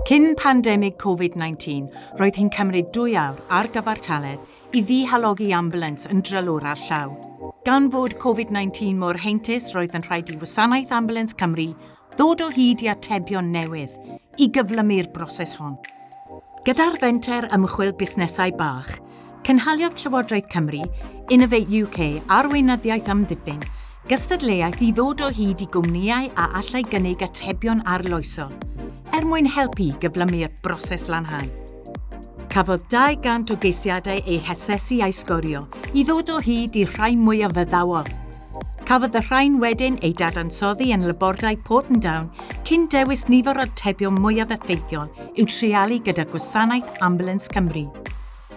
Cyn pandemig Covid-19, roedd hi'n cymryd dwy awr ar gyfartaledd i ddihalogi ambulans yn drylwyr â'r llaw. Gan fod Covid-19 mor heintus, roedd yn rhaid i Wasanaeth Ambulans Cymru ddod o hyd i atebion newydd i gyflymu'r broses hon. Gyda'r fenter ymchwil busnesau bach, Cynhaliodd Llywodraeth Cymru, Innovate UK a'r Weinyddiaeth Amddiffyn gystadleuaeth i ddod o hyd i gwmnïau a allai gynnig atebion arloesol er mwyn helpu i gyflymu'r broses lanhau. Cafodd 200 o geisiadau eu hasesu a'u sgorio i ddod o hyd i'r rhai mwyaf addawol. Cafodd y rhain wedyn eu dadansoddi yn labordai Porton Down cyn dewis nifer o'r atebion mwyaf effeithiol i'w treialu gyda Gwasanaeth Ambulans Cymru.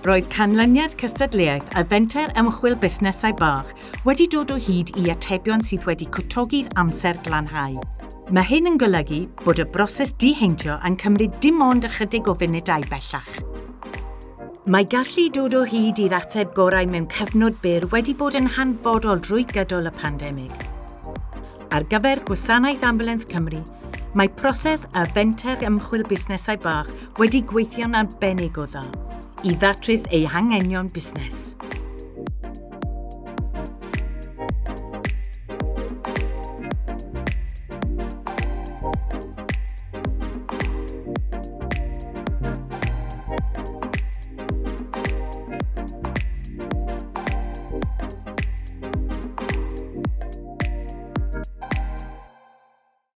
Roedd canlyniad cystadleuaeth y Fenter Ymchwil Busnesau Bach wedi dod o hyd i atebion sydd wedi cwtogi'r amser glanhau. Mae hyn yn golygu bod y broses diheintio yn cymryd dim ond ychydig o funudau bellach. Mae gallu dod o hyd i'r ateb gorau mewn cyfnod byr wedi bod yn hanfodol drwy gydol y pandemig. Ar gyfer Gwasanaeth Ambulans Cymru, mae proses y Fenter Ymchwil Busnesau Bach wedi gweithio'n arbennig o dda i ddatrys eu hanghenion busnes.